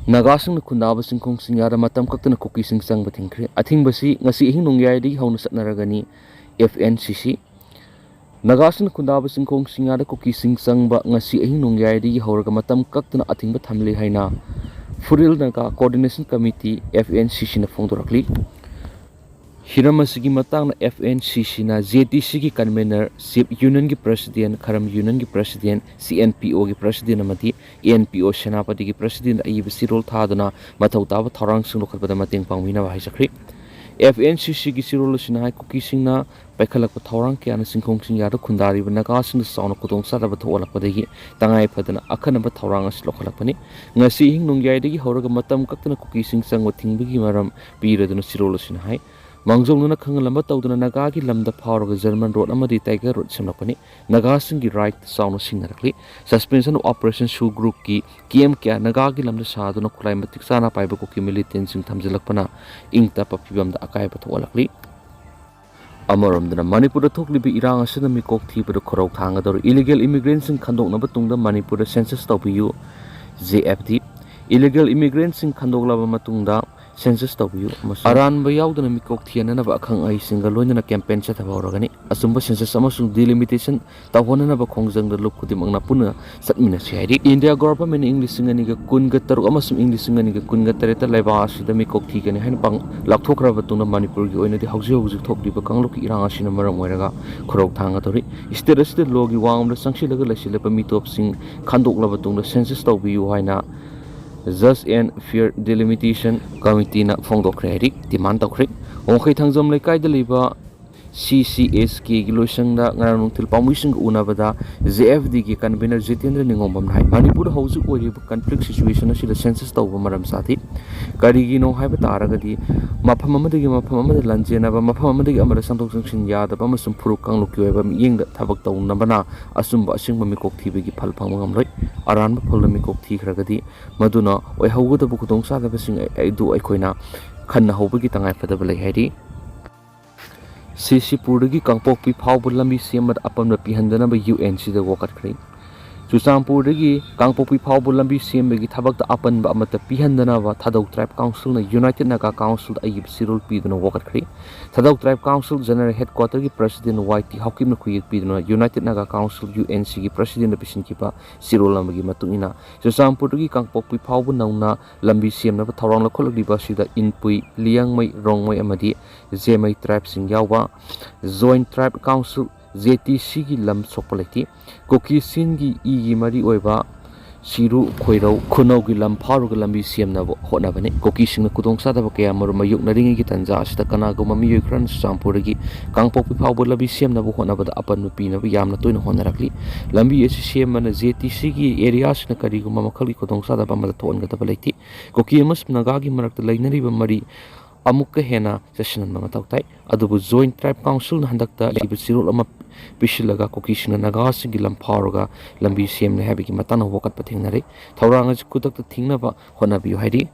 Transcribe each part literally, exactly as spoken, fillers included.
ꯅꯥꯒꯥꯁꯤꯡꯅ ꯈꯨꯟꯗꯥꯕ ꯆꯤꯡꯈꯣꯡ ꯆꯤꯡꯌꯥꯗ ꯃꯇꯝ ꯀꯛꯇꯅ ꯀꯨꯀꯤꯁꯤꯡ ꯆꯪꯕ ꯊꯤꯡꯈ꯭ꯔꯦ꯫ ꯑꯊꯤꯡꯕꯁꯤ ꯉꯁꯤ ꯑꯍꯤꯡ ꯅꯣꯡꯌꯥꯏꯗꯒꯤ ꯍꯧꯅ ꯆꯠꯅꯔꯒꯅꯤ꯫ ꯑꯦꯐ ꯑꯦꯟ ꯁꯤ ꯁꯤ꯫ ꯅꯥꯒꯥꯁꯤꯡꯅ ꯈꯨꯟꯗꯥꯕ ꯆꯤꯡꯈꯣꯡ ꯆꯤꯡꯌꯥꯗ ꯀꯨꯀꯤꯁꯤꯡ ꯆꯪꯕ ꯉꯁꯤ ꯑꯍꯤꯡ ꯅꯣꯡꯌꯥꯏꯗꯒꯤ ꯍꯧꯔꯒ ꯃꯇꯝ ꯀꯛꯇꯅ ꯑꯊꯤꯡꯕ ꯊꯝꯂꯤ ꯍꯥꯏꯅ ꯐꯨꯔꯤꯜ Naga coordination committee, F N C ꯁꯤꯅ ꯐꯣꯡꯗꯣꯔꯛꯂꯤ꯫ ꯍꯤꯔꯝ ꯑꯁꯤꯒꯤ ꯃꯇꯥꯡꯗ ꯑꯦꯐ ꯑꯦꯟ ꯁꯤ ꯁꯤꯅ ꯖꯦ ꯇꯤ ꯁꯤꯒꯤ ꯀꯟꯚꯦꯅꯔ, ꯆꯤꯐ ꯌꯨꯅꯤꯌꯟꯒꯤ ꯄ꯭ꯔꯁꯤꯗꯦꯟ, ꯈꯔꯝ ꯌꯨꯅꯤꯌꯟꯒꯤ ꯄ꯭ꯔꯁꯤꯗꯦꯟ, ꯁꯤ ꯑꯦꯟ ꯄꯤ ꯑꯣꯒꯤ ꯄ꯭ꯔꯁꯤꯗꯦꯟ ꯑꯃꯗꯤ ꯑꯦꯟ ꯄꯤ ꯑꯣ ꯁꯦꯅꯥꯄꯇꯤꯒꯤ ꯄ꯭ꯔꯁꯤꯗꯦꯟꯗ ꯑꯏꯕ ꯆꯦꯔꯣꯜ ꯊꯥꯗꯨꯅ ꯃꯊꯧ ꯇꯥꯕ ꯊꯧꯔꯥꯡꯁꯤꯡ ꯂꯧꯈꯠꯄꯗ ꯃꯇꯦꯡ ꯄꯥꯡꯕꯤꯅꯕ ꯍꯥꯏꯖꯈ꯭ꯔꯤ꯫ ꯑꯦꯐ ꯑꯦꯟ ꯁꯤ ꯁꯤꯒꯤ ꯆꯦꯔꯣꯜ ꯑꯁꯤꯅ ꯍꯥꯏ, ꯀꯨꯀꯤꯁꯤꯡꯅ ꯄꯥꯏꯈꯠꯂꯛꯄ ꯊꯧꯔꯥꯡ ꯀꯌꯥꯅ ꯆꯤꯡꯈꯣꯡ ꯆꯤꯡꯌꯥꯗ ꯈꯨꯟꯗꯥꯔꯤꯕ ꯅꯥꯒꯥꯁꯤꯡꯗ ꯆꯥꯎꯅ ꯈꯨꯗꯣꯡꯆꯥꯗꯕ ꯊꯣꯛꯍꯜꯂꯛꯄꯗꯒꯤ ꯇꯉꯥꯏ ꯐꯗꯅ ꯑꯈꯟꯅꯕ ꯊꯧꯔꯥꯡ ꯑꯁꯤ ꯂꯧꯈꯠꯂꯛꯄꯅꯤ꯫ ꯉꯁꯤ ꯑꯍꯤꯡ ꯅꯣꯡꯌꯥꯏꯗꯒꯤ ꯍꯧꯔꯒ ꯃꯇꯝ ꯀꯛꯇꯅ ꯀꯨꯀꯤꯁꯤꯡ ꯆꯪꯕ ꯊꯤꯡꯕꯒꯤ ꯃꯔꯝ ꯄꯤꯔꯗꯨꯅ ꯆꯦꯔꯣꯜ ꯑꯁꯤꯅ ꯍꯥꯏ, ꯃꯥꯡꯖꯧꯅꯅ ꯈꯪꯍꯜꯂꯝꯕ ꯇꯧꯗꯨꯅ ꯅꯥꯒꯥꯒꯤ ꯂꯝꯗ ꯐꯥꯎꯔꯒ ꯖꯔꯃꯟ ꯔꯣꯗ ꯑꯃꯗꯤ ꯇꯥꯏꯒꯔ ꯔꯣꯗ ꯁꯦꯝꯂꯛꯄꯅꯤ꯫ ꯅꯥꯒꯥꯁꯤꯡꯒꯤ ꯔꯥꯏꯠ ꯆꯥꯎꯅ ꯁꯤꯡꯅꯔꯛꯂꯤ꯫ ꯁꯁꯄꯦꯟꯁꯟ ꯑꯣꯐ ꯑꯣꯄꯔꯦꯁꯟ ꯁꯨ ꯒ꯭ꯔꯨꯞꯀꯤ ꯀꯦꯝ ꯀꯌꯥ ꯅꯥꯒꯥꯒꯤ ꯂꯝꯗ ꯁꯥꯗꯨꯅ ꯈꯨꯠꯂꯥꯏ ꯃꯇꯤꯛ ꯆꯥꯅ ꯄꯥꯏꯕ ꯀꯨꯀꯤ ꯃꯤꯂꯤꯇꯦꯟꯁꯤꯡ ꯊꯝꯖꯤꯜꯂꯛꯄꯅ ꯏꯪ ꯇꯞꯄ ꯐꯤꯕꯝꯗ ꯑꯀꯥꯏꯕ ꯊꯣꯛꯍꯜꯂꯛꯂꯤ꯫ ꯑꯃꯔꯣꯝꯗꯅ ꯃꯅꯤꯄꯨꯔꯗ ꯊꯣꯛꯂꯤꯕ ꯏꯔꯥꯡ ꯑꯁꯤꯅ ꯃꯤꯀꯣꯛ ꯊꯤꯕꯗ ꯈꯨꯔꯧ ꯊꯥꯡꯒꯗꯧꯔꯤ꯫ ꯏꯂꯤꯒꯦꯜ ꯏꯃꯤꯒ꯭ꯔꯦꯟꯁꯤꯡ ꯈꯟꯗꯣꯛꯅꯕ ꯇꯨꯡꯗ ꯃꯅꯤꯄꯨꯔꯗ ꯁꯦꯟꯁꯁ ꯇꯧꯕꯤꯌꯨ, ꯖꯦ ꯑꯦꯐ ꯗꯤ꯫ ꯏꯂꯤꯒꯦꯜ ꯏꯃꯤꯒ꯭ꯔꯦꯟꯁꯤꯡ ꯈꯟꯗꯣꯛꯂꯕ ꯃꯇꯨꯡꯗ ꯁꯦꯟꯁꯁ ꯇꯧꯕꯤꯌꯨ ꯑꯃꯁꯨꯡ ꯑꯔꯥꯟꯕ ꯌꯥꯎꯗꯅ ꯃꯤꯀꯣꯛ ꯊꯤꯍꯟꯅꯅꯕ ꯑꯈꯪ ꯑꯍꯩꯁꯤꯡꯒ ꯂꯣꯏꯅꯅ ꯀꯦꯝꯄꯦꯟ ꯆꯠꯊꯕ ꯍꯧꯔꯒꯅꯤ꯫ ꯑꯆꯨꯝꯕ ꯁꯦꯟꯁꯁ ꯑꯃꯁꯨꯡ ꯗꯤꯂꯤꯃꯤꯇꯦꯁꯟ ꯇꯧꯍꯟꯅꯅꯕ ꯈꯣꯡꯖꯪꯗ ꯂꯨꯞ ꯈꯨꯗꯤꯡꯃꯛꯅ ꯄꯨꯟꯅ ꯆꯠꯃꯤꯟꯅꯁꯤ ꯍꯥꯏꯔꯤ꯫ ꯏꯟꯗꯤꯌꯥ ꯒꯣꯚꯔꯟꯃꯦꯟꯠꯅ ꯏꯪ ꯂꯤꯁꯤꯡ ꯑꯅꯤꯒ ꯀꯨꯟꯒ ꯇꯔꯨꯛ ꯑꯃꯁꯨꯡ ꯏꯪ ꯂꯤꯁꯤꯡ ꯑꯅꯤꯒ ꯀꯨꯟꯒ ꯇꯔꯦꯠꯇ ꯂꯩꯕꯥꯛ ꯑꯁꯤꯗ ꯃꯤꯀꯣꯛ ꯊꯤꯒꯅꯤ ꯍꯥꯏꯅ ꯄꯥꯡ-, ꯂꯥꯎꯊꯣꯛꯈ꯭ꯔꯕ ꯃꯇꯨꯡꯗ ꯃꯅꯤꯄꯨꯔꯒꯤ ꯑꯣꯏꯅꯗꯤ ꯍꯧꯖꯤꯛ ꯍꯧꯖꯤꯛ ꯊꯣꯛꯂꯤꯕ ꯀꯥꯡꯂꯨꯞꯀꯤ ꯏꯔꯥꯡ ꯑꯁꯤꯅ ꯃꯔꯝ ꯑꯣꯏꯔꯒ ꯈꯨꯔꯧ ꯊꯥꯡꯒꯗꯧꯔꯤ꯫ ꯁ꯭ꯇꯦꯠ ꯑꯁꯤꯗ ꯂꯣꯒꯤ ꯋꯥꯡꯃꯗ ꯆꯪꯁꯤꯜꯂꯒ ꯂꯩꯁꯤꯜꯂꯕ ꯃꯤꯇꯣꯞꯁꯤꯡ ꯈꯟꯗꯣꯛꯂꯕ ꯇꯨꯡꯗ ꯁꯦꯟꯁꯁ ꯇꯧꯕꯤꯌꯨ ꯍꯥꯏꯅ Just and Fair Delimitation ꯀꯃꯤꯇꯤꯅ ꯐꯣꯡꯗꯣꯛꯈ꯭ꯔꯦ ꯍꯥꯏꯔꯤ, ꯗꯤꯃꯥꯟ ꯇꯧꯈ꯭ꯔꯦ꯫ ꯋꯥꯡꯈꯩ ꯊꯥꯡꯖꯝ ꯂꯩꯀꯥꯏꯗ ꯂꯩꯕ ꯁꯤ ꯁꯤ ꯑꯦꯁ ꯀꯦꯒꯤ ꯂꯣꯏꯁꯪꯗ ꯉꯔꯥꯡ ꯅꯨꯡꯊꯤꯜ ꯄꯥꯎꯃꯤꯁꯤꯡꯒ ꯎꯅꯕꯗ ꯖꯦ ꯑꯦꯐ ꯗꯤꯒꯤ ꯀꯟꯚꯦꯅꯔ ꯖꯤꯇꯦꯟꯗ꯭ꯔ ꯅꯤꯉꯣꯝꯕꯝꯅ ꯍꯥꯏ, ꯃꯅꯤꯄꯨꯔꯗ ꯍꯧꯖꯤꯛ ꯑꯣꯏꯔꯤꯕ ꯀꯟꯐ꯭ꯂꯤꯛ ꯁꯤꯆꯨꯋꯦꯁꯟ ꯑꯁꯤꯗ ꯁꯦꯟꯁꯁ ꯇꯧꯕ ꯃꯔꯝ ꯆꯥꯗꯦ꯫ ꯀꯔꯤꯒꯤꯅꯣ ꯍꯥꯏꯕ ꯇꯥꯔꯒꯗꯤ, ꯃꯐꯝ ꯑꯃꯗꯒꯤ ꯃꯐꯝ ꯑꯃꯗ ꯂꯥꯟꯖꯦꯟꯅꯕ, ꯃꯐꯝ ꯑꯃꯗꯒꯤ ꯑꯃꯗ ꯆꯪꯊꯣꯛ ꯆꯪꯁꯤꯟ ꯌꯥꯗꯕ ꯑꯃꯁꯨꯡ ꯐꯨꯔꯨꯞ ꯀꯥꯡꯂꯨꯞꯀꯤ ꯑꯣꯏꯕ ꯃꯤꯠꯌꯦꯡꯗ ꯊꯕꯛ ꯇꯧꯅꯕꯅ ꯑꯆꯨꯝꯕ ꯑꯁꯦꯡꯕ ꯃꯤꯀꯣꯛ ꯊꯤꯕꯒꯤ ꯐꯜ ꯐꯪꯕ ꯉꯝꯂꯣꯏ꯫ ꯑꯔꯥꯟꯕ ꯐꯜꯗ ꯃꯤꯀꯣꯛ ꯊꯤꯈ꯭ꯔꯒꯗꯤ ꯃꯗꯨꯅ ꯑꯣꯏꯍꯧꯒꯗꯕ ꯈꯨꯗꯣꯡꯆꯥꯗꯕꯁꯤꯡ ꯑꯗꯨ ꯑꯩꯈꯣꯏꯅ ꯈꯟꯅꯍꯧꯕꯒꯤ ꯇꯉꯥꯏꯐꯗꯕ ꯂꯩ ꯍꯥꯏꯔꯤ꯫ ꯁꯤꯁꯤꯄꯨꯔꯗꯒꯤ ꯀꯥꯡꯄꯣꯛꯄꯤ ꯐꯥꯎꯕ ꯂꯝꯕꯤ ꯁꯦꯝꯕꯗ ꯑꯄꯟꯕ ꯄꯤꯍꯟꯗꯅꯕ ꯌꯨ ꯑꯦꯟ ꯁꯤꯗ ꯋꯥꯀꯠꯈ꯭ꯔꯦ꯫ ꯆꯨꯔꯆꯥꯟꯄꯨꯔꯗꯒꯤ ꯀꯥꯡꯄꯣꯛꯄꯤ ꯐꯥꯎꯕ ꯂꯝꯕꯤ ꯁꯦꯝꯕꯒꯤ ꯊꯕꯛꯇ ꯑꯄꯟꯕ ꯑꯃꯠꯇ ꯄꯤꯍꯟꯗꯅꯕ ꯊꯥꯗꯧ ꯇ꯭ꯔꯥꯏꯕ ꯀꯥꯎꯟꯁꯤꯜꯅ ꯌꯨꯅꯥꯏꯇꯦꯗ ꯅꯥꯒꯥ ꯀꯥꯎꯟꯁꯤꯜꯗ ꯑꯏꯕ ꯆꯦꯔꯣꯜ ꯄꯤꯗꯨꯅ ꯋꯥꯀꯠꯈ꯭ꯔꯦ꯫ ꯊꯥꯗꯧ ꯇ꯭ꯔꯥꯏꯕ ꯀꯥꯎꯟꯁꯤꯜ ꯖꯦꯅꯔꯦꯜ ꯍꯦꯗꯀ꯭ꯋꯥꯇꯔꯒꯤ ꯄ꯭ꯔꯁꯤꯗꯦꯟ ꯋꯥꯏ ꯇꯤ ꯍꯥꯎꯀꯤꯞꯅ ꯈꯨꯌꯦꯛ ꯄꯤꯗꯨꯅ united Naga council, U N ꯁꯤꯒꯤ ꯄ꯭ꯔꯁꯤꯗꯦꯟꯗ ꯄꯤꯁꯤꯟꯈꯤꯕ ꯆꯦꯔꯣꯜ ꯑꯃꯒꯤ ꯃꯇꯨꯡ ꯏꯟꯅ, ꯆꯨꯔꯆꯥꯟꯄꯨꯔꯗꯒꯤ ꯀꯥꯡꯄꯣꯛꯄꯤ ꯐꯥꯎꯕ ꯅꯧꯅ ꯂꯝꯕꯤ ꯁꯦꯝꯅꯕ ꯊꯧꯔꯥꯡ ꯂꯧꯈꯠꯂꯛꯂꯤꯕ ꯑꯁꯤꯗ ꯏꯟꯄꯨꯏ, ꯂꯤꯌꯥꯡꯃꯩ, ꯔꯣꯡꯃꯩ ꯑꯃꯗꯤ ꯖꯦꯃꯩ ꯇ꯭ꯔꯥꯏꯕꯁꯤꯡ ꯌꯥꯎꯕ ꯖꯣꯏꯟꯠ ꯇ꯭ꯔꯥꯏꯕ ꯀꯥꯎꯟꯁꯤꯜ, ꯖꯦ ꯇꯤ ꯁꯤꯒꯤ ꯂꯝ ꯁꯣꯛꯄ ꯂꯩꯇꯦ꯫ ꯀꯨꯀꯤ ꯆꯤꯟꯒꯤ ꯏꯒꯤ ꯃꯔꯤ ꯑꯣꯏꯕ ꯁꯤꯔꯨ, ꯈꯣꯏꯔꯧ, ꯈꯨꯅꯧꯒꯤ ꯂꯝ ꯐꯥꯎꯔꯒ ꯂꯝꯕꯤ ꯁꯦꯝꯅꯕ ꯍꯣꯠꯅꯕꯅꯤ꯫ ꯀꯨꯀꯤꯁꯤꯡꯅ ꯈꯨꯗꯣꯡꯆꯥꯗꯕ ꯀꯌꯥ ꯃꯔꯨꯝ ꯃꯥꯌꯣꯛꯅꯔꯤꯉꯩꯒꯤ ꯇꯥꯟꯖꯥ ꯑꯁꯤꯗ ꯀꯅꯥꯒꯨꯝꯕ ꯃꯤꯑꯣꯏ ꯈꯔꯅ ꯆꯨꯔꯆꯥꯟꯄꯨꯔꯗꯒꯤ ꯀꯥꯡꯄꯣꯛꯄꯤ ꯐꯥꯎꯕ ꯂꯝꯕꯤ ꯁꯦꯝꯅꯕ ꯍꯣꯠꯅꯕꯗ ꯑꯄꯟꯕ ꯄꯤꯅꯕ ꯌꯥꯝꯅ ꯇꯣꯏꯅ ꯍꯣꯠꯅꯔꯛꯂꯤ꯫ ꯂꯝꯕꯤ ꯑꯁꯤ ꯁꯦꯝꯕꯅ ꯖꯦ ꯇꯤ ꯁꯤꯒꯤ ꯑꯦꯔꯤꯌꯥꯁꯤꯡꯅ ꯀꯔꯤꯒꯨꯝꯕ ꯃꯈꯜꯒꯤ ꯈꯨꯗꯣꯡꯆꯥꯗꯕ ꯑꯃꯠꯇ ꯊꯣꯛꯍꯟꯒꯗꯕ ꯂꯩꯇꯦ꯫ ꯀꯨꯀꯤ ꯑꯃꯁꯨꯡ ꯅꯥꯒꯥꯒꯤ ꯃꯔꯛꯇ ꯂꯩꯅꯔꯤꯕ ꯃꯔꯤ ꯑꯃꯨꯛꯀ ꯍꯦꯟꯅ ꯆꯦꯠꯁꯤꯟꯍꯟꯕ ꯃꯊꯧ ꯇꯥꯏ꯫ ꯑꯗꯨꯕꯨ ꯖꯣꯏꯟꯠ ꯇ꯭ꯔꯥꯏꯕ ꯀꯥꯎꯟꯁꯤꯜꯅ ꯍꯟꯗꯛꯇ ꯂꯩꯕ ꯆꯦꯔꯣꯜ ꯑꯃ ꯄꯤꯁꯤꯜꯂꯒ ꯀꯨꯀꯤꯁꯤꯡꯅ ꯅꯥꯒꯥꯁꯤꯡꯒꯤ ꯂꯝ ꯐꯥꯎꯔꯒ ꯂꯝꯕꯤ ꯁꯦꯝꯂꯦ ꯍꯥꯏꯕꯒꯤ ꯃꯇꯥꯡꯗ ꯋꯥꯀꯠꯄ ꯊꯦꯡꯅꯔꯦ꯫ ꯊꯧꯔꯥꯡ ꯑꯁꯤ ꯈꯨꯗꯛꯇ ꯊꯤꯡꯅꯕ ꯍꯣꯠꯅꯕꯤꯌꯨ ꯍꯥꯏꯔꯤ꯫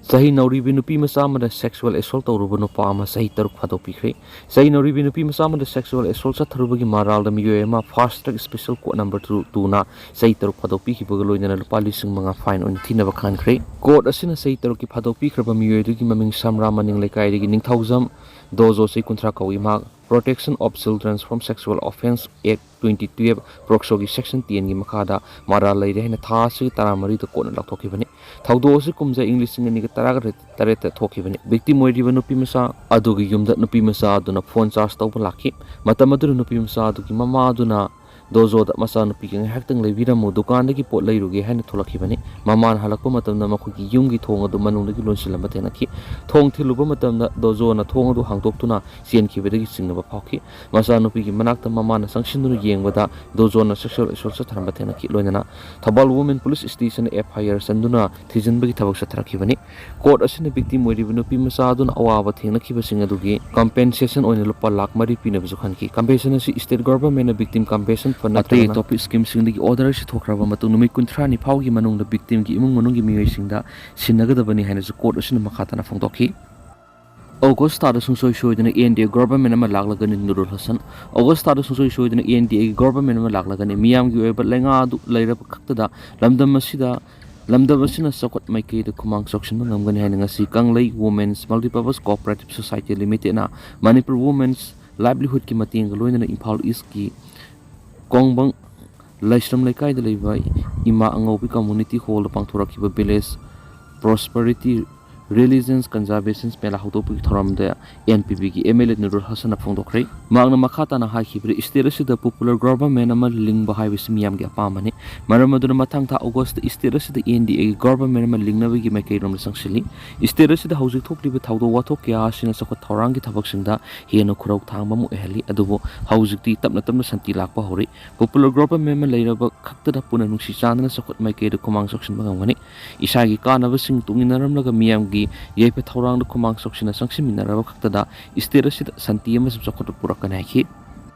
ꯆꯍꯤ ꯅꯧꯔꯤꯕꯤ ꯅꯨꯄꯤ ꯃꯆꯥ ꯑꯃꯗ ꯁꯦꯛꯁꯨꯑꯦꯜ ꯑꯦꯁꯣꯜ ꯇꯧꯔꯨꯕ ꯅꯨꯄꯥ ꯑꯃ ꯆꯍꯤ ꯇꯔꯨꯛ ꯐꯥꯗꯣꯛꯄꯤꯈ꯭ꯔꯦ꯫ ꯆꯍꯤ ꯅꯧꯔꯤꯕꯤ ꯅꯨꯄꯤ ꯃꯆꯥ ꯑꯃꯗ ꯁꯦꯛꯁꯨꯑꯦꯜ ꯑꯦꯁꯣꯜ ꯆꯠꯊꯔꯨꯕꯒꯤ ꯃꯔꯥꯜꯗ ꯃꯤꯑꯣꯏ ꯑꯃ fast track special court number two, ꯇꯨꯅ ꯆꯍꯤ ꯇꯔꯨꯛ ꯐꯥꯗꯣꯛꯄꯤꯈꯤꯕꯒ ꯂꯣꯏꯅꯅ ꯂꯨꯄꯥ ꯂꯤꯁꯤꯡ ꯃꯉꯥ ꯐꯥꯏꯟ ꯑꯣꯏꯅ ꯊꯤꯅꯕ ꯈꯟꯈ꯭ꯔꯦ꯫ ꯀꯣꯔꯠ ꯑꯁꯤꯅ ꯆꯍꯤ ꯇꯔꯨꯛꯀꯤ ꯐꯥꯗꯣꯛꯄꯤꯈ꯭ꯔꯕ ꯃꯤꯑꯣꯏ ꯑꯗꯨꯒꯤ ꯃꯃꯤꯡ ꯁꯝꯔꯥ ꯃꯅꯤꯡ ꯂꯩꯀꯥꯏꯗꯒꯤ ꯅꯤꯡꯊꯧꯖꯝ ꯗꯣꯖꯣ, ꯆꯍꯤ ꯀꯨꯟꯊ꯭ꯔꯥ ꯀꯧꯏ꯫ ꯃꯍꯥꯛ Protection of Children from Sexual Offence Act twenty twelve, ꯄꯣꯛꯁꯣꯒꯤ ꯁꯦꯛꯁꯟ ꯇꯦꯟꯒꯤ ꯃꯈꯥꯗ ꯃꯔꯥꯜ ꯂꯩꯔꯦ ꯍꯥꯏꯅ ꯊꯥ ꯑꯁꯤꯒꯤ ꯇꯔꯥꯃꯔꯤꯗ ꯀꯣꯔꯠꯅ ꯂꯥꯎꯊꯣꯛꯈꯤꯕꯅꯤ꯫ ꯊꯧꯗꯣꯛ ꯑꯁꯤ ꯀꯨꯝꯖꯥ ꯏꯪ ꯂꯤꯁꯤꯡ ꯑꯅꯤꯒ ꯇꯔꯥꯒ ꯇꯔꯦꯠꯇ ꯊꯣꯛꯈꯤꯕꯅꯤ꯫ ꯚꯤꯛꯇꯤꯝ ꯑꯣꯏꯔꯤꯕ ꯅꯨꯄꯤ ꯃꯆꯥ ꯑꯗꯨꯒꯤ ꯌꯨꯝꯗ ꯅꯨꯄꯤ ꯃꯆꯥ ꯑꯗꯨꯅ ꯐꯣꯟ ꯆꯥꯔꯖ ꯇꯧꯕ ꯂꯥꯛꯈꯤ꯫ ꯃꯇꯝ ꯑꯗꯨꯗ ꯅꯨꯄꯤ ꯃꯆꯥ ꯑꯗꯨꯒꯤ ꯃꯃꯥ ꯑꯗꯨꯅ ꯗꯣꯖꯣꯗ "ꯃꯆꯥꯅꯨꯄꯤꯒ ꯉꯥꯏꯍꯥꯛꯇꯪ ꯂꯩꯕꯤꯔꯝꯃꯨ, ꯗꯨꯀꯥꯟꯗꯒꯤ ꯄꯣꯠ ꯂꯩꯔꯨꯒꯦ" ꯍꯥꯏꯅ ꯊꯣꯛꯂꯛꯈꯤꯕꯅꯤ꯫ ꯃꯃꯥꯅ ꯍꯜꯂꯛꯄ ꯃꯇꯝꯗ ꯃꯈꯣꯏꯒꯤ ꯌꯨꯝꯒꯤ ꯊꯣꯡ ꯑꯗꯨ ꯃꯅꯨꯡꯗꯒꯤ ꯂꯣꯟꯁꯤꯜꯂꯝꯕ ꯊꯦꯡꯅꯈꯤ꯫ ꯊꯣꯡ ꯊꯤꯜꯂꯨꯕ ꯃꯇꯝꯗ ꯗꯣꯖꯣꯅ ꯊꯣꯡ ꯑꯗꯨ ꯍꯥꯡꯗꯣꯛꯇꯨꯅ ꯆꯦꯟꯈꯤꯕꯗꯒꯤ ꯆꯤꯡꯅꯕ ꯐꯥꯎꯈꯤ꯫ ꯃꯆꯥꯅꯨꯄꯤꯒꯤ ꯃꯅꯥꯛꯇ ꯃꯃꯥꯅ ꯆꯪꯁꯤꯟꯗꯨꯅ ꯌꯦꯡꯕꯗ ꯗꯣꯖꯣꯅ ꯁꯦꯛꯁꯨꯑꯦꯜ ꯑꯦꯁꯣꯜ ꯆꯠꯊꯔꯝꯕ ꯊꯦꯡꯅꯈꯤ꯫ ꯂꯣꯏꯅꯅ ꯊꯧꯕꯥꯜ ꯋꯨꯃꯦꯟ ꯄꯨꯂꯤꯁ ꯁ꯭ꯇꯦꯁꯟꯗ ꯑꯦꯐ ꯑꯥꯏ ꯑꯥꯔ ꯆꯟꯗꯨꯅ ꯊꯤꯖꯤꯟꯕꯒꯤ ꯊꯕꯛ ꯆꯠꯊꯔꯛꯈꯤꯕꯅꯤ꯫ ꯀꯣꯔꯠ ꯑꯁꯤꯅ ꯚꯤꯛꯇꯤꯝ ꯑꯣꯏꯔꯤꯕ ꯅꯨꯄꯤ ꯃꯆꯥ ꯑꯗꯨꯅ ꯑꯋꯥꯕ ꯊꯦꯡꯅꯈꯤꯕꯁꯤꯡ ꯑꯗꯨꯒꯤ ꯀꯝꯄꯦꯟꯁꯦꯁꯟ ꯑꯣꯏꯅ ꯂꯨꯄꯥ ꯂꯥꯈ ꯃꯔꯤ ꯄꯤꯅꯕꯁꯨ ꯈꯟꯈꯤ꯫ ꯀꯝꯄꯦꯟꯁꯦꯁꯟ ꯑꯁꯤ ꯁ꯭ꯇꯦꯠ ꯒꯣꯚꯔꯟꯃꯦꯟꯠꯅ ꯚꯤꯛꯇꯤꯝ ꯀꯝꯄꯦꯟꯁꯦꯁꯟ ꯐꯟꯗ ꯑꯇꯩ ꯅꯠꯇ꯭ꯔꯒꯅ ꯑꯇꯣꯞꯄ ꯁ꯭ꯀꯤꯝꯁꯤꯡꯗꯒꯤ ꯑꯣꯔꯗꯔ ꯑꯁꯤ ꯊꯣꯛꯈ꯭ꯔꯕ ꯃꯇꯨꯡ ꯅꯨꯃꯤꯠ ꯀꯨꯟꯊ꯭ꯔꯥꯅꯤ ꯐꯥꯎꯒꯤ ꯃꯅꯨꯡꯗ ꯚꯤꯛꯇꯤꯝꯒꯤ ꯏꯃꯨꯡ ꯃꯅꯨꯡꯒꯤ ꯃꯤꯑꯣꯏꯁꯤꯡꯗ ꯁꯤꯟꯅꯒꯗꯕꯅꯤ ꯍꯥꯏꯅꯁꯨ ꯀꯣꯔꯠ ꯑꯁꯤꯅ ꯃꯈꯥ ꯇꯥꯅ ꯐꯣꯡꯗꯣꯛꯈꯤ꯫ ꯑꯣꯒꯁ ꯊꯥꯗ ꯁꯨꯡꯁꯣꯏ ꯁꯣꯏꯗꯅ ꯑꯦꯟ ꯗꯤ ꯑꯦ ꯒꯣꯚꯔꯟꯃꯦꯟ ꯑꯃ ꯂꯥꯛꯂꯒꯅꯤ, ꯅꯨꯔꯨꯜ ꯍꯁꯟ꯫ ꯑꯣꯒꯁ ꯊꯥꯗ ꯁꯨꯡꯁꯣꯏ ꯁꯣꯏꯗꯅ ꯑꯦꯟ ꯗꯤ ꯑꯦꯒꯤ ꯒꯣꯚꯔꯟꯃꯦꯟ ꯑꯃ ꯂꯥꯛꯂꯒꯅꯤ꯫ ꯃꯤꯌꯥꯝꯒꯤ ꯑꯣꯏꯕ ꯂꯩꯉꯥꯛ ꯑꯗꯨ ꯂꯩꯔꯕ ꯈꯛꯇꯗ ꯂꯝꯗꯝ ꯑꯁꯤꯗ, ꯂꯝꯗꯝ ꯑꯁꯤꯅ ꯆꯥꯎꯈꯠ ꯃꯥꯏꯀꯩꯗ ꯈꯨꯃꯥꯡ ꯆꯥꯎꯁꯤꯟꯕ ꯉꯝꯒꯅꯤ ꯍꯥꯏꯅ ꯉꯁꯤ ꯀꯪꯂꯩ Women's Multipurpose Cooperative Society Limited ꯅ ꯃꯅꯤꯄꯨꯔ Women's Livelihood ꯀꯤ ꯃꯇꯦꯡꯒ ꯂꯣꯏꯅꯅ ꯏꯝꯐꯥꯜ East ꯀꯤ ꯀꯣꯡꯕꯪ ꯂꯥꯏꯁ꯭ꯔꯝ ꯂꯩꯀꯥꯏꯗ ꯂꯩꯕ ꯏꯃꯥ ꯑꯉꯧꯕꯤ Community Hall ꯗ ꯄꯥꯡꯊꯣꯔꯛꯈꯤꯕ Village Prosperity Religions Conservation ꯃꯦꯂꯥ ꯍꯧꯗꯣꯛꯄꯒꯤ ꯊꯧꯔꯝꯗ ꯑꯦꯟ ꯄꯤ ꯄꯤ ꯒꯤ ꯑꯦꯝ ꯑꯦꯜ ꯑꯦ ꯅꯨꯔꯨꯜ ꯍꯁꯟꯅ ꯐꯣꯡꯗꯣꯛꯈ꯭ꯔꯦ꯫ ꯃꯍꯥꯛꯅ ꯃꯈꯥ ꯇꯥꯅ ꯍꯥꯏꯈꯤꯕꯗ, ꯁ꯭ꯇꯦꯠ ꯑꯁꯤꯗ ꯄꯣꯄꯨꯂꯔ ꯒꯣꯚꯔꯟꯃꯦꯟ ꯑꯃ ꯂꯤꯡꯕ ꯍꯥꯏꯕꯁꯤ ꯃꯤꯌꯥꯝꯒꯤ ꯑꯄꯥꯝꯕꯅꯤ꯫ ꯃꯔꯝ ꯑꯗꯨꯅ ꯃꯊꯪ ꯊꯥ ꯑꯣꯒꯁꯇ ꯁ꯭ꯇꯦꯠ ꯑꯁꯤꯗ ꯑꯦꯟ ꯗꯤ ꯑꯦꯒꯤ ꯒꯣꯚꯔꯟꯃꯦꯟ ꯑꯃ ꯂꯤꯡꯅꯕꯒꯤ ꯃꯥꯏꯀꯩꯔꯣꯝꯗ ꯆꯪꯁꯤꯜꯂꯤ꯫ ꯁ꯭ꯇꯦꯠ ꯑꯁꯤꯗ ꯍꯧꯖꯤꯛ ꯊꯣꯛꯂꯤꯕ ꯊꯧꯗꯣꯛ ꯋꯥꯊꯣꯛ ꯀꯌꯥ ꯑꯁꯤꯅ ꯆꯥꯎꯈꯠ ꯊꯧꯔꯥꯡꯒꯤ ꯊꯕꯛꯁꯤꯡꯗ ꯍꯦꯟꯅ ꯈꯨꯔꯧ ꯊꯥꯡꯕ ꯑꯃ ꯑꯣꯏꯍꯜꯂꯤ꯫ ꯑꯗꯨꯕꯨ ꯍꯧꯖꯤꯛꯇꯤ ꯇꯞꯅ ꯇꯞꯅ ꯁꯥꯟꯇꯤ ꯂꯥꯛꯄ ꯍꯧꯔꯤ꯫ ꯄꯣꯄꯨꯂꯔ ꯒꯣꯚꯔꯟꯃꯦꯟ ꯑꯃ ꯂꯩꯔꯕ ꯈꯛꯇꯗ ꯄꯨꯟꯅ ꯅꯨꯡꯁꯤ ꯆꯥꯟꯅꯅ ꯆꯥꯎꯈꯠ ꯃꯥꯏꯀꯩꯗ ꯈꯨꯃꯥꯡ ꯆꯥꯎꯁꯤꯟꯕ ꯉꯝꯒꯅꯤ꯫ ꯏꯁꯥꯒꯤ ꯀꯥꯟꯅꯕꯁꯤꯡ ꯇꯨꯡꯏꯟꯅꯔꯝꯂꯒ ꯃꯤꯌꯥꯝꯒꯤ ꯌꯥꯏꯐ ꯊꯧꯔꯥꯡꯗ ꯈꯨꯃꯥꯡ ꯆꯥꯎꯁꯤꯟꯅ ꯆꯪꯁꯤꯟꯃꯤꯟꯅꯔꯕ ꯈꯛꯇꯗ ꯁ꯭ꯇꯦꯠ ꯑꯁꯤꯗ ꯁꯥꯟꯇꯤ ꯑꯃꯁꯨꯡ ꯆꯥꯎꯈꯠꯄ ꯄꯨꯔꯛꯀꯅꯤ ꯍꯥꯏꯈꯤ꯫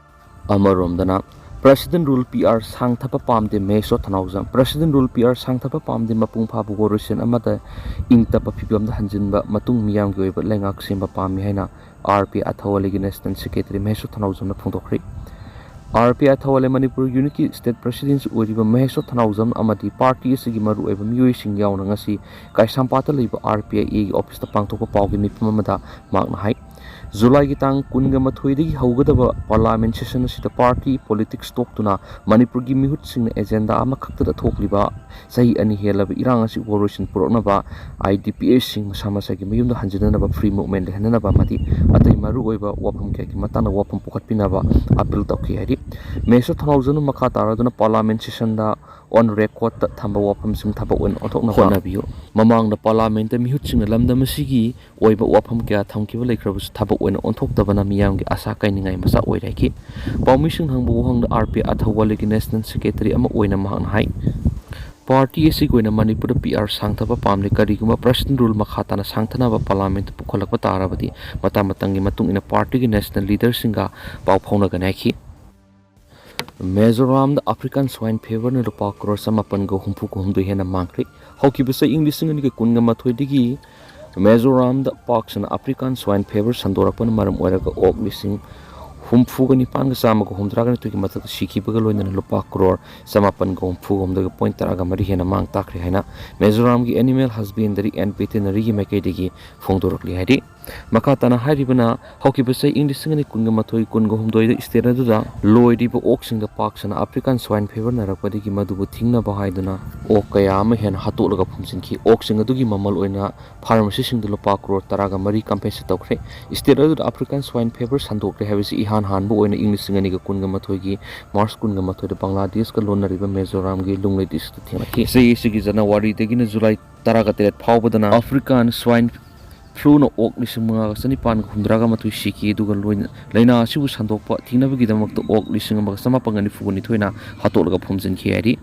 ꯑꯃꯔꯣꯝꯗꯅ, ꯄ꯭ꯔꯁꯤꯗꯦꯟ ꯔꯨꯜ ꯄꯤ ꯑꯥꯔ ꯁꯥꯡꯊꯕ ꯄꯥꯝꯗꯦ ꯃꯍꯦꯁꯣ ꯊꯅꯥꯎꯖꯝ꯫ ꯄ꯭ꯔꯁꯤꯗꯦꯟ ꯔꯨꯜ ꯄꯤ ꯑꯥꯔ ꯁꯥꯡꯊꯕ ꯄꯥꯝꯗꯦ, ꯃꯄꯨꯡ ꯐꯥꯕ ꯋꯥꯔꯣꯏꯁꯤꯟ ꯑꯃꯗ ꯏꯪ ꯇꯞꯄ ꯐꯤꯕꯝꯗ ꯍꯟꯖꯤꯟꯕ ꯃꯇꯨꯡ ꯃꯤꯌꯥꯝꯒꯤ ꯑꯣꯏꯕ ꯂꯩꯉꯥꯛ ꯁꯦꯝꯕ ꯄꯥꯝꯃꯤ ꯍꯥꯏꯅ ꯑꯥꯔ ꯄꯤ ꯑꯥ ꯊꯧꯋꯥꯂꯦꯒꯤ ꯅꯦꯁꯅꯦꯜ ꯁꯦꯀ꯭ꯔꯦꯇꯔꯤ ꯃꯍꯦꯁꯣ ꯊꯅꯥꯎꯖꯝꯅ ꯐꯣꯡꯗꯣꯛꯈ꯭ꯔꯦ꯫ ꯑꯥꯔ ꯄꯤ ꯑꯥ ꯊꯧꯋꯥꯂꯦ ꯃꯅꯤꯄꯨꯔ ꯌꯨꯅꯤꯠꯀꯤ ꯁ꯭ꯇꯦꯠ ꯄ꯭ꯔꯁꯤꯗꯦꯟꯁꯨ ꯑꯣꯏꯔꯤꯕ ꯃꯍꯦꯁꯣ ꯊꯅꯥꯎꯖꯝ ꯑꯃꯗꯤ ꯄꯥꯔꯇꯤ ꯑꯁꯤꯒꯤ ꯃꯔꯨꯑꯣꯏꯕ ꯃꯤꯑꯣꯏꯁꯤꯡ ꯌꯥꯎꯅ ꯉꯁꯤ ꯀꯩꯁꯥꯝꯄꯥꯠꯇ ꯂꯩꯕ ꯑꯥꯔ ꯄꯤ ꯑꯥꯏ ꯑꯦꯒꯤ ꯑꯣꯐꯤꯁꯇ ꯄꯥꯡꯊꯣꯛꯄ ꯄꯥꯎꯒꯤ ꯃꯤꯐꯝ ꯑꯃꯗ ꯃꯍꯥꯛꯅ ꯍꯥꯏ, ꯖꯨꯂꯥꯏꯒꯤ ꯇꯥꯡ ꯀꯨꯟꯒ ꯃꯥꯊꯣꯏꯗꯒꯤ ꯍꯧꯒꯗꯕ ꯄꯥꯔꯂꯥꯃꯦꯟ ꯁꯦꯁꯟ ꯑꯁꯤꯗ ꯄꯥꯔꯇꯤ ꯄꯣꯂꯤꯇꯤꯛꯁ ꯇꯣꯛꯇꯨꯅ ꯃꯅꯤꯄꯨꯔꯒꯤ ꯃꯤꯍꯨꯠꯁꯤꯡꯅ ꯑꯦꯖꯦꯟꯗꯥ ꯑꯃꯈꯛꯇꯗ ꯊꯣꯛꯂꯤꯕ ꯆꯍꯤ ꯑꯅꯤ ꯍꯦꯜꯂꯕ ꯏꯔꯥꯡ ꯑꯁꯤ ꯋꯥꯔꯣꯏꯁꯤꯟ ꯄꯨꯔꯛꯅꯕ, ꯑꯥꯏ ꯗꯤ ꯄꯤ ꯑꯦꯁꯁꯤꯡ ꯃꯁꯥ ꯃꯁꯥꯒꯤ ꯃꯌꯨꯝꯗ ꯍꯟꯖꯤꯟꯅꯅꯕ, ꯐ꯭ꯔꯤ ꯃꯨꯚꯃꯦꯟ ꯂꯩꯍꯟꯅꯅꯕ ꯑꯃꯗꯤ ꯑꯇꯩ ꯃꯔꯨꯑꯣꯏꯕ ꯋꯥꯐꯝ ꯀꯌꯥꯒꯤ ꯃꯇꯥꯡꯗ ꯋꯥꯐꯝ ꯄꯨꯈꯠꯄꯤꯅꯕ ꯑꯥꯄꯤꯜ ꯇꯧꯈꯤ ꯍꯥꯏꯔꯤ꯫ ꯃꯍꯦꯁꯣ ꯊꯅꯥꯎꯖꯝꯅ ꯃꯈꯥ ꯇꯥꯔꯗꯨꯅ ꯄꯥꯔꯂꯥꯃꯦꯟ ꯁꯦꯁꯟꯗ ꯑꯣꯟ ꯔꯦꯀꯣꯔꯗꯇ ꯊꯝꯕ ꯋꯥꯐꯝꯁꯤꯡ ꯊꯕꯛ ꯑꯣꯏꯅ ꯑꯣꯟꯊꯣꯛꯅꯕ ꯍꯣꯠꯅꯕꯤꯌꯨ꯫ ꯃꯃꯥꯡꯗ ꯄꯥꯔꯂꯥꯃꯦꯟꯇ ꯃꯤꯍꯨꯠꯁꯤꯡꯅ ꯂꯝꯗꯝ ꯑꯁꯤꯒꯤ ꯑꯣꯏꯕ ꯋꯥꯐꯝ ꯀꯌꯥ ꯊꯝꯈꯤꯕ ꯂꯩꯈ꯭ꯔꯕꯁꯨ ꯊꯕꯛ ꯑꯣꯏꯅ ꯑꯣꯟꯊꯣꯛꯇꯕꯅ ꯃꯤꯌꯥꯝꯒꯤ ꯑꯥꯁꯥ ꯀꯥꯏꯅꯤꯡꯉꯥꯏ ꯃꯆꯥꯛ ꯑꯣꯏꯔꯦ ꯍꯥꯏꯈꯤ꯫ ꯄꯥꯎꯃꯤꯁꯤꯡꯅ ꯍꯪꯕ ꯋꯥꯍꯪꯗ ꯑꯥꯔ ꯄꯤ ꯑꯥ ꯊꯧꯋꯥꯂꯦꯒꯤ ꯅꯦꯁꯅꯦꯜ ꯁꯦꯀ꯭ꯔꯦꯇꯔꯤ ꯑꯃ ꯑꯣꯏꯅ ꯃꯍꯥꯛꯅ ꯍꯥꯏ, ꯄꯥꯔꯇꯤ ꯑꯁꯤꯒꯤ ꯑꯣꯏꯅ ꯃꯅꯤꯄꯨꯔꯗ ꯄꯤ ꯑꯥꯔ ꯁꯥꯡꯊꯕ ꯄꯥꯝꯂꯦ꯫ ꯀꯔꯤꯒꯨꯝꯕ ꯄ꯭ꯔꯁꯤꯗꯦꯟ ꯔꯨꯜ ꯃꯈꯥ ꯇꯥꯅ ꯁꯥꯡꯊꯅꯕ ꯄꯥꯔꯂꯥꯃꯦꯟꯇ ꯄꯨꯈꯠꯂꯛꯄ ꯇꯥꯔꯕꯗꯤ ꯃꯇꯝ ꯃꯇꯝꯒꯤ ꯃꯇꯨꯡ ꯏꯟꯅ ꯄꯥꯔꯇꯤꯒꯤ ꯅꯦꯁꯅꯦꯜ ꯂꯤꯗꯔꯁꯤꯡꯒ ꯄꯥꯎ ꯐꯥꯎꯅꯒꯅꯤ ꯍꯥꯏꯈꯤ꯫ ꯃꯤꯖꯣꯔꯥꯝꯗ ꯑꯐ꯭ꯔꯤꯀꯥꯟ ꯁ꯭ꯋꯥꯏꯟ ꯐꯤꯚꯔꯅ ꯂꯨꯄꯥ ꯀ꯭ꯔꯣꯔ ꯆꯃꯥꯄꯟꯒ ꯍꯨꯝꯐꯨ ꯍꯨꯝꯗꯣꯏ ꯍꯦꯟꯅ ꯃꯥꯡꯈ꯭ꯔꯦ꯫ ꯍꯧꯈꯤꯕ ꯆꯍꯤ ꯂꯤꯁꯤꯡ ꯑꯅꯤꯒ ꯀꯨꯟꯒ ꯃꯥꯊꯣꯏꯗꯒꯤ ꯃꯤꯖꯣꯔꯥꯝꯗ ꯄꯥꯛ ꯁꯟꯅ African Swine Fever ꯁꯟꯗꯣꯔꯛꯄꯅ ꯃꯔꯝ ꯑꯣꯏꯔꯒ ꯑꯣꯛ ꯂꯤꯁꯤꯡ ꯍꯨꯝꯐꯨꯒ ꯅꯤꯄꯥꯟꯒ ꯆꯥꯝꯃꯒ ꯍꯨꯝꯗ꯭ꯔꯥꯒ ꯅꯤꯊꯣꯏꯒꯤ ꯃꯊꯛꯇ ꯁꯤꯈꯤꯕꯒ ꯂꯣꯏꯅꯅ ꯂꯨꯄꯥ ꯀ꯭ꯔꯣꯔ ꯆꯃꯥꯄꯟꯒ ꯍꯨꯝꯐꯨꯒ ꯍꯨꯝꯗꯣꯏꯒ ꯄꯣꯏꯟ ꯇꯔꯥꯒ ꯃꯔꯤ ꯍꯦꯟꯅ ꯃꯥꯡ ꯇꯥꯛꯈ꯭ꯔꯦ ꯍꯥꯏꯅ ꯃꯤꯖꯣꯔꯥꯝꯒꯤ Animal Husbandry and Veterinaryꯒꯤ ꯃꯥꯏꯀꯩꯗꯒꯤ ꯐꯣꯡꯗꯣꯔꯛꯂꯤ ꯍꯥꯏꯔꯤ꯫ ꯃꯈꯥ ꯇꯥꯅ ꯍꯥꯏꯔꯤꯕꯅ, ꯍꯧꯈꯤꯕ ꯆꯍꯤ ꯏꯪ ꯂꯤꯁꯤꯡ ꯑꯅꯤ ꯀꯨꯟꯒ ꯃꯥꯊꯣꯏ ꯀꯨꯟꯒ ꯍꯨꯝꯗꯣꯏꯗ state ꯑꯗꯨꯗ ꯂꯣꯏꯔꯤꯕ ꯑꯣꯛꯁꯤꯡꯗ ꯄꯥꯛ ꯁꯟꯅ African Swine Fever ꯅꯥꯔꯛꯄꯗꯒꯤ ꯃꯗꯨꯕꯨ ꯊꯤꯡꯅꯕ ꯍꯥꯏꯗꯨꯅ ꯑꯣꯛ ꯀꯌꯥ ꯑꯃ ꯍꯦꯟꯅ ꯍꯥꯠꯇꯣꯛꯂꯒ ꯐꯨꯝꯖꯤꯟꯈꯤ꯫ ꯑꯣꯛꯁꯤꯡ ꯑꯗꯨꯒꯤ ꯃꯃꯜ ꯑꯣꯏꯅ ꯐꯥꯔꯃꯥꯁꯤꯁꯤꯡꯗ ꯂꯨꯄꯥ ꯀ꯭ꯔꯣꯔ ꯇꯔꯥꯒ ꯃꯔꯤ compensate ꯇꯧꯈ꯭ꯔꯦ꯫ State ꯑꯗꯨꯗ African Swine Fever ꯁꯟꯗꯣꯛꯂꯦ ꯍꯥꯏꯕꯁꯤ ꯏꯍꯥꯟ ꯍꯥꯟꯕ ꯑꯣꯏꯅ ꯏꯪ ꯂꯤꯁꯤꯡ ꯑꯅꯤꯒ ꯀꯨꯟꯒ ꯃꯥꯊꯣꯏꯒꯤ March ꯀꯨꯟꯒ ꯃꯥꯊꯣꯏꯗ ꯕꯪꯒ꯭ꯂꯥꯗꯦꯁꯀ ꯂꯣꯟꯅꯔꯤꯕ ꯃꯤꯖꯣꯔꯥꯝꯒꯤ ꯂꯨꯡꯂꯩ districtꯇ ꯊꯦꯡꯅꯈꯤ꯫ ꯆꯍꯤ ꯑꯁꯤꯒꯤ ꯖꯅꯋꯥꯔꯤꯗꯒꯤꯅ ꯖꯨꯂꯥꯏ ꯇꯔꯥꯒ ꯇꯔꯦꯠ ꯐꯥꯎꯕꯗꯅ African Swine Fluꯅ ꯑꯣꯛ ꯂꯤꯁꯤꯡ ꯃꯉꯥꯒ ꯆꯅꯤꯄꯥꯟꯒ ꯍꯨꯝꯗ꯭ꯔꯥꯒ ꯃꯥꯊꯣꯏ ꯁꯤꯈꯤ꯫ ꯑꯗꯨꯒ ꯂꯣꯏꯅ ꯂꯥꯏꯅꯥ ꯑꯁꯤꯕꯨ ꯁꯟꯗꯣꯛꯄ ꯊꯤꯡꯅꯕꯒꯤꯗꯃꯛꯇ ꯑꯣꯛ ꯂꯤꯁꯤꯡ ꯑꯃꯒ ꯆꯃꯥꯄꯟꯒ ꯅꯤꯐꯨꯒ ꯅꯤꯊꯣꯏꯅ ꯍꯥꯠꯇꯣꯛꯂꯒ ꯐꯨꯝꯖꯤꯟꯈꯤ ꯍꯥꯏꯔꯤ꯫